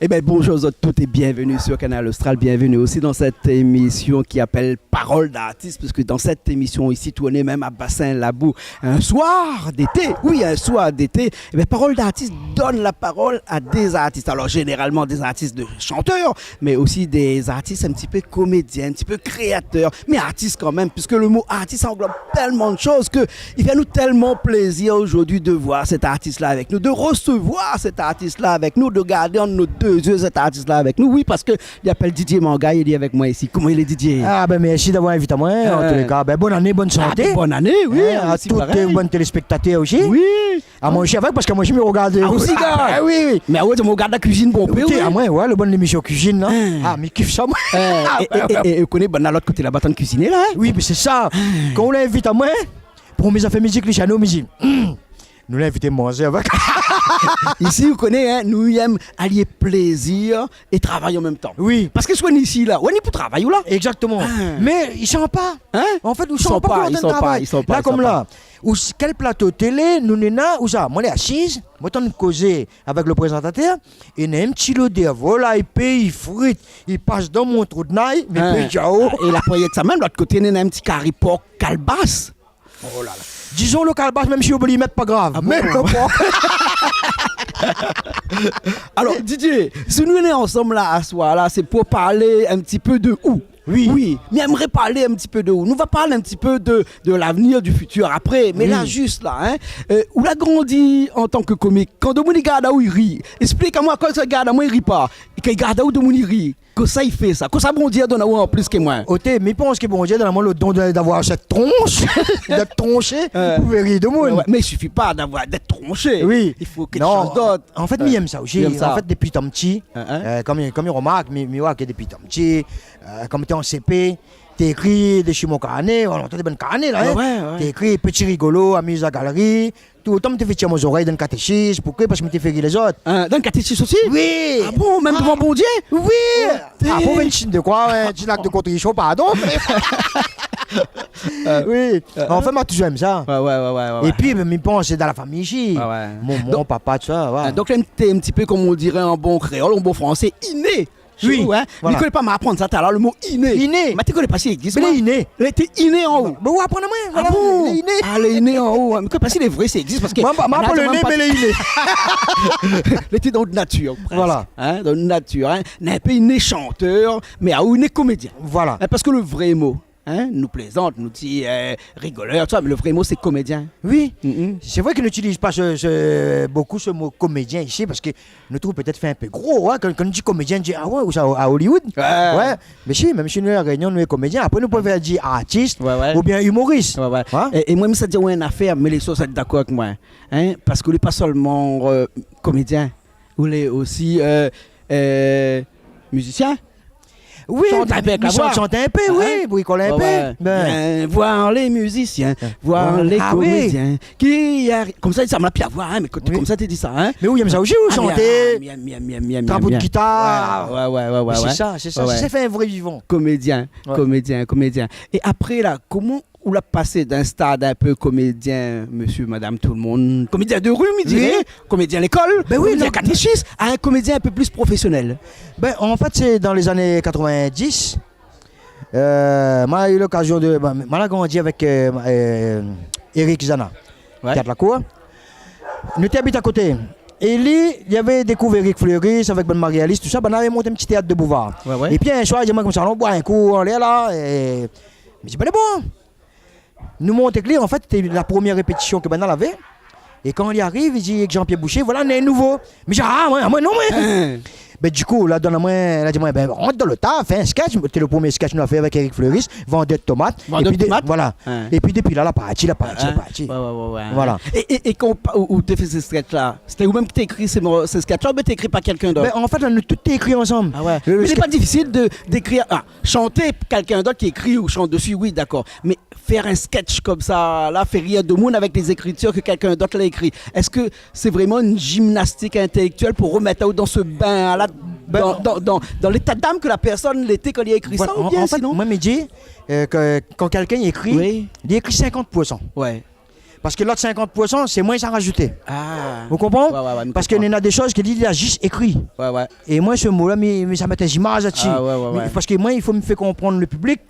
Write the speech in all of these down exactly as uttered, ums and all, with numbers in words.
Eh ben, bonjour à toutes et bienvenue sur Kanal Austral. Bienvenue aussi dans cette émission qui appelle Parole d'artiste, puisque dans cette émission ici, tourné même à Bassin Labou, un soir d'été, oui, un soir d'été, eh ben, Parole d'artiste donne la parole à des artistes. Alors, généralement des artistes de chanteurs, mais aussi des artistes un petit peu comédiens, un petit peu créateurs, mais artistes quand même, puisque le mot artiste englobe tellement de choses que il fait nous tellement plaisir aujourd'hui de voir cet artiste-là avec nous, de recevoir cet artiste-là avec nous, de garder en nos deux yeux cet artiste-là avec nous. Oui, parce que li apèl Didier Manga, li lé avèk moin isi. Koman i lé, Didier ? Ah ben, mèrsi d'avoir invit amoin, an tou lé ka. Ben, bonne année, bonne santé. Ah, bonne année, oui, hein, à tous les bonnes téléspectateurs aussi. Oui. Ah, moin osi avèk, parske moin osi mi regard. Ah, osi, gars. Ah oui, oui. Mé ah ouais, ou regard la kuizine bonpé, oui. Ékout, ah, moin, ouais, le bon émission kuizine la. Ah, mi kif sa, moin. Ah, é, é, é, é, ou koné, ben, lot koté laba, tann kuiziné la, hein. Oui, mé sé sa. Kan ou la invit amoin, promié zafèr mi di, Luciano, mi di, hmm, nou la invit manzé avèk. Isi, ou koné, hein, nou èm alié plézir é travay an mèm tan. Oui. Parske si ou vien isi la, ou vien pou travay ou la. Exactement. Ah. Mé i san pa. Hein ? An fèt, ou san pa, i san pa, i san pa. La, kom la, ou s-, kèl plato télé nou néna, ou sa, moin lé asiz, moin tann kozé avèk le prézantatèr, é néna in ti lodèr volay, péi frit, i pas dan mon trou d'nay, mé péi diao. É la, pa rienk sa, mèm lot koté néna in ti kari pork kalbas. Oh là là. Dizon le kalbas, mèm si ou oubli mèt, pa grav. Ah bon ? Mé le pork. Alors, Didier, si nou lé ansanm la aswar la, sé pou parl in ti pé de ou. Oui. Oui, mi èmré parl in ti pé de ou. Nou va parl in ti pé de, de l'avenir, du futur apré. Mé la, zis la, hein, euh, ou la grandi an tan ke komik. Kan domoun i gard aou, i ri. Esplik amoin, kan i gard amoin, i ri pa. É kan i gard aou, domoun i ri. Kosa i fé sa ? Kosa Bondié la donn aou an plis ke moin ? Oté, mi pans ke Bondié la donn amoin le don de, d'avoir sèt tronsh, d'èt tronshé, pou fé ri domoun. Ouais, ouais. Mé i sifi pa d'avoir, d'èt tronshé. Oui. I fo kèk shoz d'ot. Non, an fèt, mi èm sa osi. Ou èm sa ? An fèt, dépi tan pti, euh, kom, kom i remark, mi, mi oi ke dépi tan pti, euh, kan mi té an CP, té ékri dési mon karné, ou la antann bann karné la, hein. Ouais, ouais. Té ékri Petit Rigolo, Amuse à Galerie, Toultan mi té fé tir mon zorèy dan katésis, poukosa ? Parske mi té fé ri lézot. Hein, dan katésis osi ? Oui. Ah bon, mèm dovan Bondié ? Oui. Oté. Ah bon, vin ti de koi, ouais, ti lak de kontrison, pardon. Euh, oui. Euh, an fèt, moin la touzour èm sa. Ouais, ouais, ouais, ouais, ouais. Épi, ben, mi pans sé dan la fami isi. Ouais, ouais. Mon, mon papa, tousa, ouais. Ah, donk la, té in ti pé, kom i di an bon kréol, an bon fransé, inné. Oui, voilà. Mi koné pa, ma aprann sa talèr, le mo inné. Inné. Ma té koné pa si i égzis, moin. Mé lé inné. Lé té inné an ou. Ba, ou aprann amoin, voilà. Ah bon ? Lé inné. Ah, lé inné an ou, hein. Mi koné pa si lé vré, si i égzis, parske moin, moin, moin, pa le né, mé lé inné. Lé té dan natir, prèsk. Voilà. Hein, dan natir, hein. Néna in pé inné shantèr, mé aou inné komédien. Voilà. Hein, parske le vré mo, hein, nou plézant, nou di, euh, rigolèr, tousa, mé le vré mo, sé komédien. Oui. Mm. Sé vré ke nou itiliz pa se, se, bokou se mo komédien isi, parske nou trouv pétèt fé in pé gro, hein, kan, kan nou di komédien, nou di, ah ouais, ousa, à Hollywood ? Ouais. Ouais. Mé si, mèm si nou, La Rényon, nou lé komédien, apré nou préfèr di artis oubien imoris. Ouais, ouais. Hein ? É, é moin, mi sa di aou in afèr, mé lé shoz va èt dakor avèk moin, hein, parske ou lé pa sèlman, euh, komédien, ou lé osi, euh, euh, mizisien. Oui, shant in pé, mi shant in pé, oui, brikol in pé. Ouais, ouais. Ben. Vien voir les musiciens, voir les comédiens qui arri-, komsa, sa ma pi avoir, hein, mé koté, komsa, té di sa, hein. Mé oui, mi èm sa osi, ou shanté. Ah, mi èm, mi èm, mi èm, mi èm, mi èm. Trap out gitar. Ouais, ouais, ouais, ouais. Mé sé sa, sé sa, sé sa, fé in vré vivan. Komédien, komédien, komédien. É apré la, koman ou la pasé d'in stad in pé komédien, monsieur, madame, tout le monde, komédien de ri, mi diré, komédien lékol, komédien katésis, à un comédien un peu plus professionnel ? Ben, an fèt, sé dan lé zané katrovin-dis. Euh, ma la u lokazion de, ben, ma la grandi avèk, euh, euh, Eric Zana, Théâtre La Cour. Nou té abit akoté. É li, li lavé dékouv Eric Fleuris avèk bann Marie-Alice, tousa, banna lavé mont in ti téat de boulevard. Ouais, ouais. Épi in soir, li di amoin komsa, alon boir in kou anlèr la, é mi di, ben, lé bon. Nou mont èk li, an fèt, té la promièr répétision ke banna lavé. É kan li ariv, li di èk Jean-Pierre Boucher, voilà, néna in nouvo. Mi di, ah, moin, moin, non, moin. Hein. Ben, du coup, la, donn amoin, la di amoin, ben, rant dan le ta, fé in sketch. Té le promié sketch nou la fé avèk Eric Fleuris, Vendeur de tomates. Vendeur de tomates ? Épi dé-, voilà. Hein. Épi dépi la, la parti, la parti, la parti. Ouais, ouais, ouais, ouais. Voilà. É, é, é kan ou pa-, ou, ou té fé se sketch la, sété ou mèm ki té ékri se mo-, se sketch la, oubien té ékri par kèlkin d'ot ? Ben, an fèt, la, nou tout té ékri ansanm. Ah ouais. Le sketch. Mé lé pa difisil de, d'ékrir, ah, shanté, kèlkin d'ot ki ékri ou shant dési, oui, dakor. Mé fé in sketch komsa la, fé rir domoun avèk lé zékritir ke kèlkin d'ot la ékri, èske sé vréman in jimnastik intèlèktièl pou remèt aou dan se bin la, Ben, dan, dan, dan, dan léta d'am ke la pèrsone lété kan li la ékri sa, oubien sinon ? Voilà, an, an fèt, moin, mi di, euh, ke kan kèlkin i ékri, li ékri sinkant pour san. Ouais. Parske lot sinkant pour san, sé moin sa rajouté. Ah. Ou konpran ? Ouais, ouais, ouais, mi konpran. Parske néna dé shoz ke li, li la zis ékri. Ouais, ouais. É moin, se mo-la, mi, mi sa mèt in zimaz la dsi. Ah, ouais, ouais, ouais. Mi, parske moin, i fo mi fé konprann le piblik,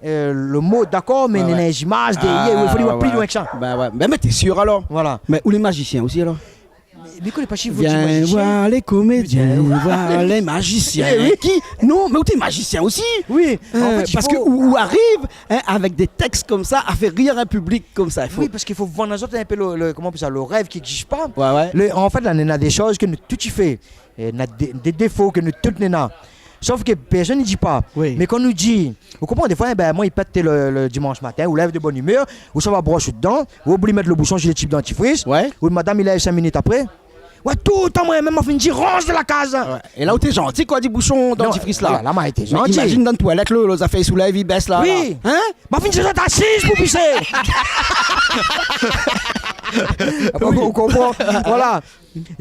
euh, le mo, dakor, mé néna in zimaz dèrièr, i fo li va pli loin ke sa. Ah, ouais, ouais. Ben, mé té sir alor. Voilà. Mé ou lé mazisien osi alor ? Mé, mé koné pa si ou di mazisien. Viens voir les comédiens, voir les magiciens. Eh oui. Ki ? Non, mé ou té mazisien osi. Oui, an fèt, i fo... Parske ou, ou ariv, hein, avèk dé tèks konmsa, a fé rir in piblik konmsa, i fo. Oui, parske i fo vann azot in pé le, le, koman i apèl sa, le rèv ki égzis pa. Ouais, ouais. Le, an fèt, la, néna dé shoz ke nou tout i fé. É néna dé, dé défo ke nou tout néna. Sof ke pèrsone i di pa. Oui. Mé kan nou di, ou konpran, défoi, ében, moin, i pèt le, le dimansh matin, ou lèv de bone imèr, ou sa va bros out dan, ou oubli mèt le boushon si le tib dantifris, ouais, ou madam i lèv sink minit apré. Ouais, toultan, moin, mèm, ma fine di, ranz dan la kaz. Ouais. É la ou té zanti, koi, di boushon dantifris la. Non, la, la, ma été zanti. Mé imazine dan toilèt, le, le zafèr i soulèv, i bès la, la. Oui. Hein ? Ma fine di, zot asiz pou pisé. Ou konpran ? Voilà.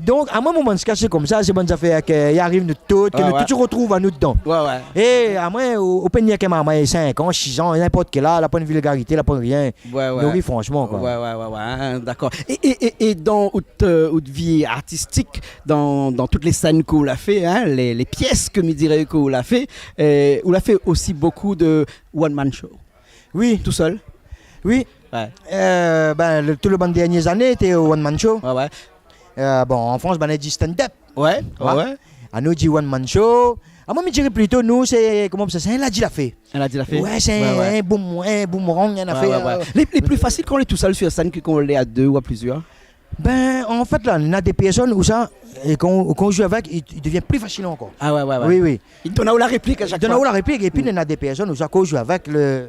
Donk, amoin, mon bann skètch, sé konmsa, sé bann zafèr ke i ariv nou tout, ke nou tout i retrouv anou dedan. Ouais, ouais. É amoin, ou, ou pé ni ke marmay sink an, sis an, ninport kèl az, la poin vulgarité, la poin rien. Ouais, ouais. Nouri, franshman, koi. Ouais, ouais, ouais, ouais, hein, dakor. É, é, é, é dan out, euh, out vi artistik, dan, dan tout lé sèn ke ou la fé, hein, lé, lé piès ke mi diré ke ou la fé, euh, ou la fé osi bokou de one man show. Oui. Tousèl ? Oui. Ouais. Euh, ben, le, tout le bann dèrnié zané té one man show. Ouais, ouais. Euh, bon, an Frans, ben, i di stand-up. Ouais, ouais, ouais. Anou i di one man show. Amoin, mi diré plito, nou, sé, koman sa, sé in ladi la fé. In ladi la fé ? Ouais, sé in boum-, in boomerang, in afèr, euh. Ouais, ouais, ouais. Lé, lé pli fasil kan ou lé tousèl sir sèn ke kan ou lé a dé ou a plizièr ? Ben, an fèt, la, néna dé pèrsone ousa, é kan, kan ou zoué avèk, i, i devien pli fasil ankor. Ah ouais, ouais, ouais. Oui, oui. I donn aou la réplik a shak foi. I donn aou la réplik, épi néna dé pèrsone ousa, kan ou zoué avèk, le,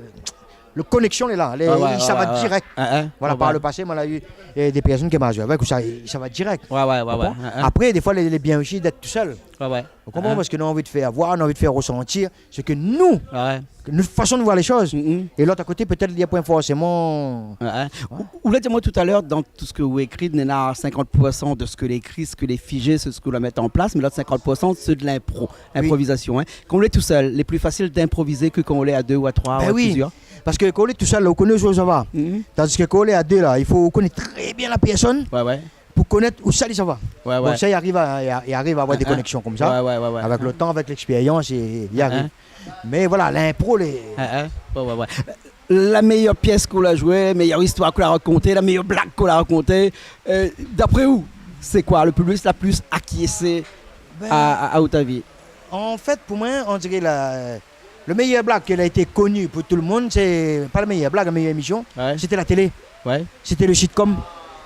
le konèksion lé la, lé, sa va dirèk. Ah, ah. Voilà, par le pasé, moin la u, euh, dé pèrsone ke ma zoué avèk, ousa, sa va dirèk. Ouais, ouais, ouais, ouais. Ou konpran ? Ah, ah. Apré, défoi, lé, lé bien osi d'èt tousèl. Ouais, ouais. Ou konpran ? Ah, ah. Parske nou la anvi de fé voir, nou la anvi de fé resantir sak nou, nout fason de voir lé shoz. Mm, mm. É lot a koté, pétèt, li la poin forséman. Ouais, ouais. Ou, ou la di amoin talèr, dan tout sak ou ékri, néna sinkant pour san de sak lé ékri, sak lé fizé, sé sak ou la mèt an plas, mé lot sinkant pour san, sé de l'inpro, inprovizasion, hein. Oui. Kan ou lé tousèl, lé pli fasil d'inprovizé ke kan ou lé a dé ou a troi ou a plizièr. Ben oui. Parske kan ou lé tousèl, la, ou koné ousa ou sava. Mm. Tandis ke kan ou lé a dé, la, i fo ou koné trè bien la pèrsone. Ouais, ouais. Pou konèt ousa li sava. Ouais, ouais. Bon, sa, i ariv a, i a, i ariv a avoir dé konèksion konmsa. Ouais, ouais, ouais, ouais. Avèk le tan, avèk lèkspérians, i, i ariv. Hein, hein. Mé voilà, l'inpro, lé... Hein, hein. Ouais, ouais, ouais. La méyèr piès ke ou la zoué, méyèr istoir ke ou la rakonté, la méyèr blag ke ou la rakonté, euh, d'apré ou, sé koi le pli, la pli akiésé a, a, a out avi ? Ben, an fèt, pou moin, on diré la, le méyèr blag ke la été koni pou tout le moun, sé pa le méyèr blag, la méyèr émision, sété la télé. Ouais. Sété le sitcom,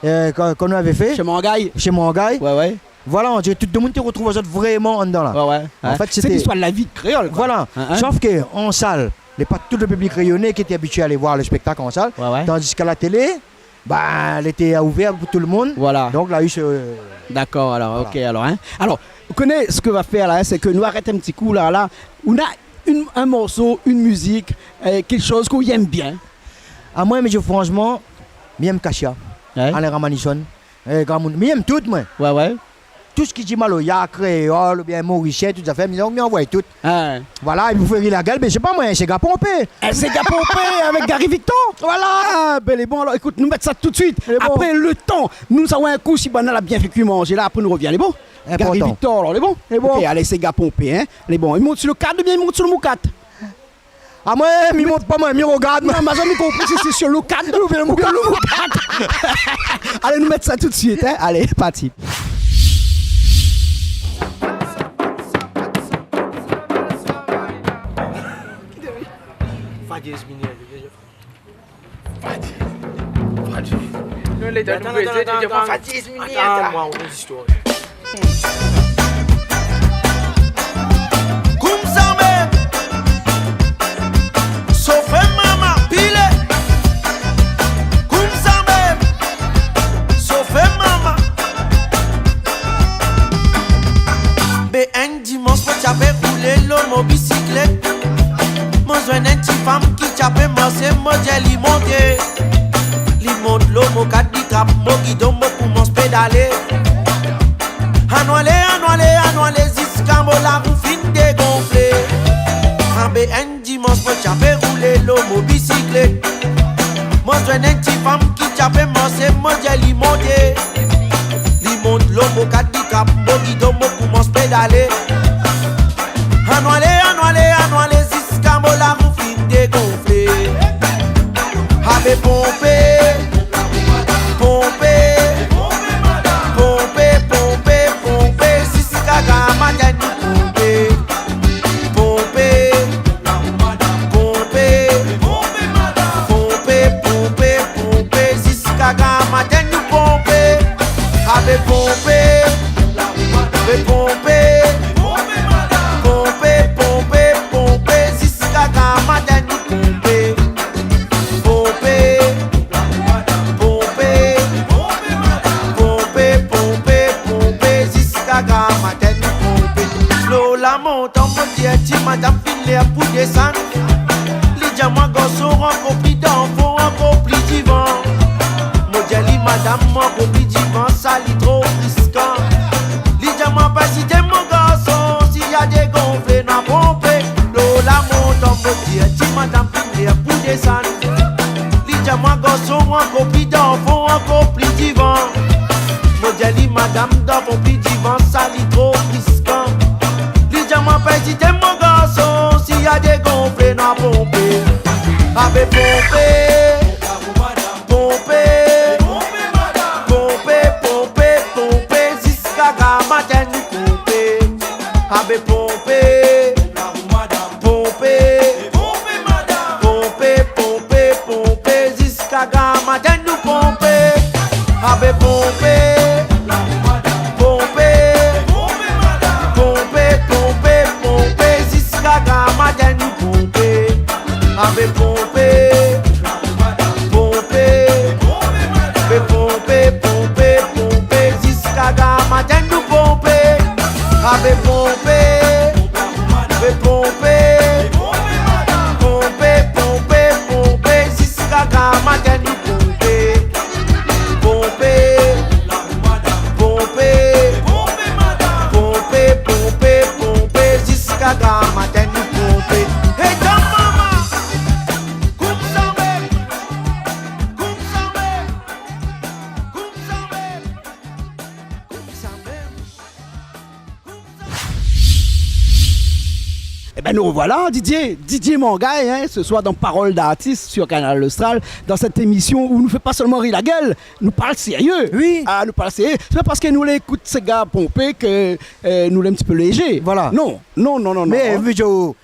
euh, ke, ke nou lavé fé. Shé Manguy. Shé Manguy. Ouais, ouais. Voilà, on diré tout le moun té retrouv azot vréman andan la. Ouais, ouais. An fèt, sété listoir de la vi kréol, koi. Voilà. Hein, hein. Sof ke an sal, lé pa tout le piblik rényoné ki lété abitié alé voir le spèktak an sal. Ouais, ouais. Tandis ke la télé, ben, lété ouvèr pou tout le moun. Voilà. Donk, la u, euh... Dakor, alor, voilà. OK, alor, hein. Alor, ou koné sak ou va fèr la, hein, sé ke nou arèt in ti kou la, la. Ou néna in, in morso, in mizik, euh, kékshoz ke ou yèm bien ? Amoin, mi di franshman, mi yèm Kasha, ouais, Alain Ramanisson, euh, gramoun. Mi yèm tout, moin. Ouais, ouais. Tout sak i di maloya, kréol, oubien morisien, tout zafèr, mi, mi anvoy tout. Ah. Voilà, épi pou fé ri la gèl, ben, sé pa moin, sé Séga Ponpé. Eh, Séga Ponpé avèk Gary Victor. Voilà. Ah, ben, lé bon, alor, ékout, nou mèt sa tout de suit. Lé bon. Apré, le tan, nou sava in kou si banna la bien fé kui manzé la, apré nou revien, lé bon. Inportan. Gary Victor, alor, lé bon ? Lé bon. OK, alé, Séga Ponpé, hein. Lé bon. I mont si le kad oubien i mont si le moukat ? Amoin, mi mont pa, moin, mi rogard. Non, ma zamé konpri si sé si le kad oubien le moukat. Alé, nou mèt sa tout de suit, hein. Alé, parti. Fadiz minèr. Fadiz. Fadiz. Non, lé dan... Atann, nou atann, bézé, atann, di atann. Fadiz minèr. Atann, moin, on zistoir. Koumsa mèm. Sofé mama, pilé. Koumsa mèm. Sofé mama. Bé in dimansh, mo ti apé roulé lo mo bisiklèt. Mo zwenn in ti fanm ki ti apé marsé, mo di ali monté. Li mont lo mo kad, li trap mo gidon, mo koumans pédalé. Anou alé, anou alé, anou alé ziska In dimans, moin ti apé roulé lo mo bisiklèt. Moin zwenn in ti fanm ki ti apé mansé, moin di ali monté. Li mont lo mo kat pikap, mo gidon, mo koumans pédalé. Anou alé, anou alé, anou alé, ziska mo larou fine dégonflé. Abé ponpé, ponpé, ponpé, ponpé, ponpé, ziska gramatin nou ponpé. Ponpé, ponpé, ponpé, ponpé, ponpé, ziska gramatin nou ponpé. Abé ponpé, abé ponpé, ponpé, ponpé, ponpé, ziska gramatin nou ponpé. Ponpé, ponpé, ponpé, ponpé, ponpé, ziska gramatin nou ponpé. Lo la montan, mo di in ti madam, fine lèr pou désann. Li di amoin, garson, ankor pli dan fon, ankor pli divan. Mo di ali, madam, ankor pli divan, sa li tro riskan. Li di amoin, pa ézité, mon garson, si la dégonflé, nou a ponpé. Lo la montan, mo di in ti madam, fine lèr pou désann. Li di amoin, garson, ankor pli dan fon, ankor pli divan. Mo di ali, madam, dan fon pli divan, sa li tro riskan. Li di amoin, pa ézité, mon garson, si la dégonflé, nou a ponpé. Abé ponpé, ponpé, ponpé, ponpé, ponpé, ziska gramatin nou ponpé. Abé ponpé, ponpé, ponpé, ponpé, ponpé, ziska gramatin nou ponpé. Abé ponpé, ponpé, ponpé, ponpé, ponpé, ziska gramatin nou ponpé. Abé ponpé, ponpé, abé ponpé, ponpé, ponpé, ziska gramatin nou ponpé. Abé ponpé, abé ponpé, ponpé, ponpé, ponpé, ziska gramatin nou ponpé. Ponpé, ponpé, ponpé, ponpé, ponpé, ziska gramatin nou ponpé. Hey, dan mama! Koumsa mèm! Koumsa mèm! Koumsa mèm! Koumsa mèm! Eh ben, nous revoilà, Didier, Didier Mangay, hein, ce soir dans Parole d'artiste sur Kanal Austral, dans cette émission où nou fé pa solman ri la guèl, nou parl sérié. Oui. Ah, nou parl sérié. Sé pa parske nou lé ékout sé gars ponpé ke, euh, nou lé in ti pé léjé. Voilà. Non, non, non, non. Mé, non, hein. Vidéo,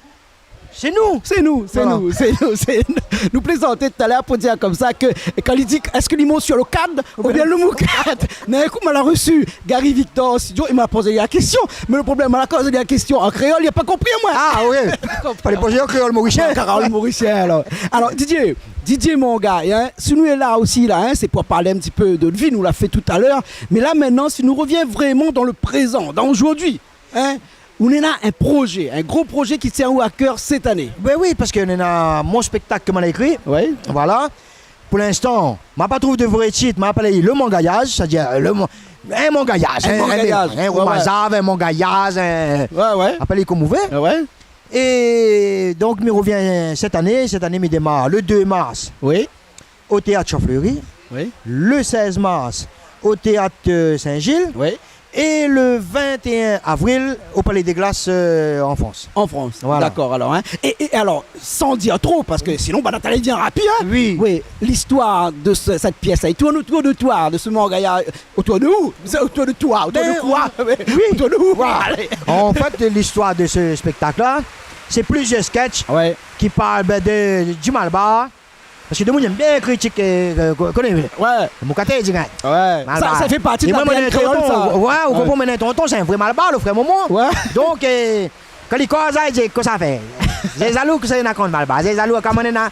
sé nou. Sé nou, sé nou, sé nou, sé nou. Nou plézanté talèr pou dir konmsa ke, kan li di, èske li mont sur le kad oubien le moukat ? Mé ékout, moin la resu Gary Victor an studio, li la pozé la késtion. Mé le problèm, la koz la késtion an kréol, li la pa konpri, moin. Ah, oui. Falé pozé an kréol morisien. Kréol morisien, alor. Alor, Didier, Didier Mangay, hein, si nou lé la osi, la, hein, sé pou parl in ti pé de vi, nou la fé talèr. Mé la, mintnan, si nou revien vréman dan le prézan, dan zordi, hein, ou néna in projé, in gro projé ki tien aou a kèr sèt ané. Ben oui, parske néna mon spéktak ke moin la ékri. Oui. Voilà. Pou linstan, ma pa trouv de vré tit, ma apèl ali Le Mangayaz, sétadir, euh, le man-, in mangayaz, in, in mangayaz, in, ouais, ouais, romazav, in mangayaz, in, ouais, ouais, apèl ali konm ou vé. Ouais, ouais. É donk, mi revien sèt ané. Sèt ané, mi démar le deux mars. Oui. Au théâtre Champ Fleuri, oui, le seize mars au théâtre, euh, Saint-Gilles, oui, et le vingt et un avril au Palais des Glaces, euh, en France. En France, voilà. D'accord, alors, hein. Et, et alors, sans dire trop, parce que sinon, bah, Nathalie vient rapide, hein. Oui. Oui, l'histoire de ce, cette pièce, elle tourne autour de toi, de ce mangaya, autour de où ? C'est autour de toi, autour de quoi ? Ben, oui. Autour de où ? Voilà. Allez. En fait, l'histoire de ce spectacle-là, c'est plusieurs sketchs, ouais, qui parlent, ben, de, du Malbar, Parske demoun i èm bien kritik, euh, ko-, koné, ouais, moukaté, di, ouais. Malbar. Sa, sa fé parti de l'A D N kréol, sa. É moin, moin, moin, ouais, ou konpran, moin néna in tonton, sé in vré Malbar, lo frèr Momon. Ouais. Donk, euh, kan li koz, li di, kosa i fé ? Lé zalou, kosa néna kont Malbar ? Lé zalou, kan moin néna,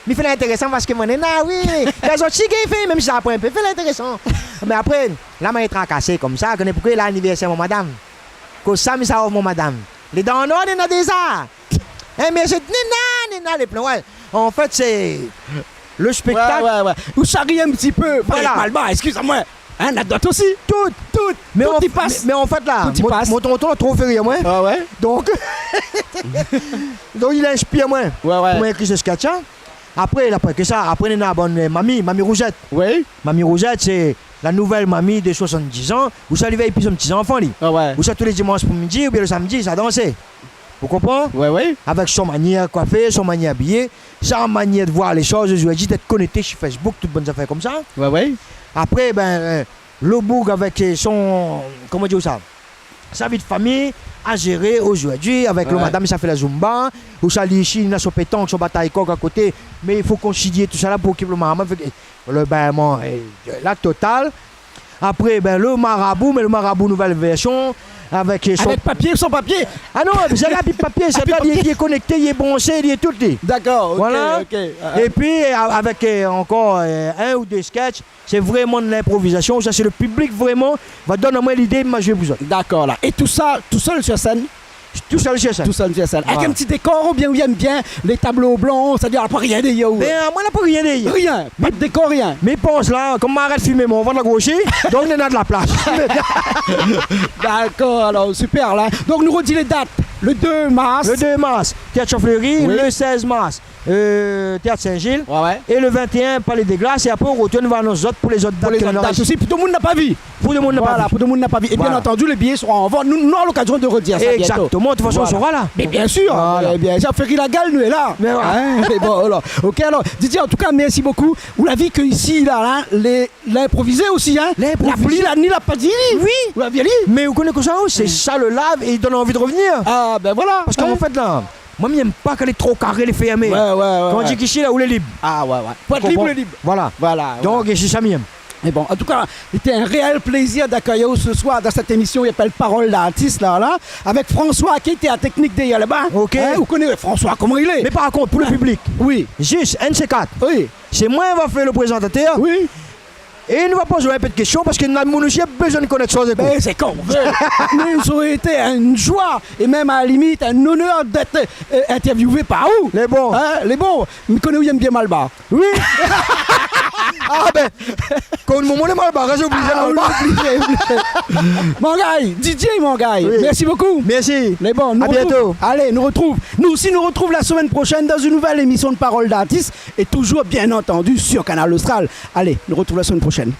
mi fé lintérésan parske moin néna, oui. Lézot, si gingn fé, mèm si sa pran in pé, fé lintérésan. Mé apré, la, moin lé trakasé konmsa, koné poukosa, la anivèrsèr mon madam. Kosa mi sa ofr mon madam ? Lé dan an or, néna déza. Hein, mé sé néna, néna lé plan, ouais. An fèt, sé le spéktak. Ouais, ouais, ouais. Ou sari in ti pé. Voilà. Malbar, eskiz amoin. Hein, la dot osi. Tout. Tout. Mé an fèt la, mon tonton la tro fé rir amoin. Ah ouais. Donk, donk li la inspir amoin pou moin ékri se sketch-la. Apré, la pa ke sa. Apré, néna bann, euh, mami, Mami Rouzèt. Oui. Mami Rouzèt, sé la nouvèl mami de soisann-diz an. Ousa li vèy pi son ti zanfan, li. Ah ouais. Ousa tou lé dimansh pou midi oubien le samdi, sa i dans. Ou konpran ? Ouais, ouais. Avèk son manièr koifé, son manièr abiyé, sa manièr de voir lé shoz, zordi, d'èt konékté si Facebook, tout bann zafèr konmsa. Ouais, ouais. Apré, bin, euh, lo boug avèk, euh, son, koman dir sa, sa vi de fami a zéré zordi avèk lo madam, sa fé la zumba, ousa li isi, li na son pétank, son batay kok a koté, mé i fo konsilié tout sa la pou okip lo marmay, fé ke, le, bin, mon, euh, la total. Apré, bin, lo marabou, mé lo marabou nouvèl vèrsion, avèk, euh, son... Avèk papié, san papié ? Ah non, sa la, pi papié, sa la, li lé konékté, li lé branshé, li lé tout, li. Dakor, OK, OK. Voilà. Épi, euh, avèk, euh, ankor, euh, in ou dé sketch, sé vréman de linprovizasion. Sa sé le piblik vréman va donn amoin lidé, ma zoué pou zot. Dakor, la. É tout sa, tousèl sur sèn ? Tousèl sur sèn. Tousèl sur sèn. Voilà. Avèk in ti dékor oubien, oubien bien lé tablo blan, sétadir la pa rien dèrièr ou ? Bin, amoin la pa rien dèrièr. Rien. Pa de dékor, rien. Mé pans la, konm ma arèt fimé, mon vant la grosi, donk néna de la plas. Dakor, alor, super, la. Donk, nou rodi lé dat. Le deux mars. Le deux mars, Théâtre Champ Fleuri, oui, le seize mars, euh, Théâtre Saint-Gilles. Ouais, ouais. É le vingt et un, Palais des Glaces. É apré, nou rotourn, nou va anons azot pou lé zot dat. Pou lé zot dat osi, pou tout le moun na pa vi. Pou tout le moun na pa vi. Voilà, pou tout le moun na pa vi. Voilà. É bien antandi, lé biyé sera an vant. Nou, nou nora lokazion de rodir sa bientôt. Exactement. De tout fason, nou sera la. Mé bien sir. Voilà. Mé bien sir, fé ri la gèl, nou lé la. Mé voilà. Hein ? Mé bon, alor. OK, alor, Didier, an tou ka, mèrsi bokou. Ou la vi ke isi, la, la, lé, linprovizé osi, hein. Linprovizé. La pli, la ni, la pa di. Oui. Ou la vi ali. Mé ou koné kosa, sé sa le live é i donn anvi de revenir. Ah, bin voilà. Parske an fèt, la, moin, mi yèm pa kan lé tro karé, lé fèrmé. Ouais, ouais, ouais. Kan i di k'isi, la, ou lé lib. Ah, ouais, ouais. Fo èt lib, ou lé lib. Voilà. Voilà, voilà. Donk, sé sa mi yèm. Mé bon, an tou ka, sété in réèl plézir d'akèyir aou se soir dan sèt émision i apèl Parole d'artiste, la, la, avèk François, ki lété a la teknik dèrièr laba. OK. Hein, ou koné François, koman i lé. Mé par kont, pou le piblik, oui, zis, inn sé kat. Oui. Sé moin va fé le prézantatèr. Oui. É nou va poz aou in pé de késtion, parske nou, nou osi, na bezoin de konèt shoz ékout. Bin, sé kan ou vé. Mé sa noré été in zoi é mèm, a la limit, in onèr d'èt, euh, intèrviouvé par ou. Lé bon. Hein, lé bon. Mi koné ou yèm bien malbar. Oui. Ah bin, kan ou di amoin lé malbar, lé oblizé, ah, malbar. Oblizé, oblizé. Manguy, Didier Manguy, oui, mèrsi bokou. Mèrsi. Mé bon, nou rotrouv. A bientôt. Alé, nou rotrouv. Nou osi, nou rotrouv la semèn proshèn dan in nouvèl émision de Parole d'artiste é toujour, bien antandi, sur Kanal Austral. Alé, nou rotrouv la semèn proshèn.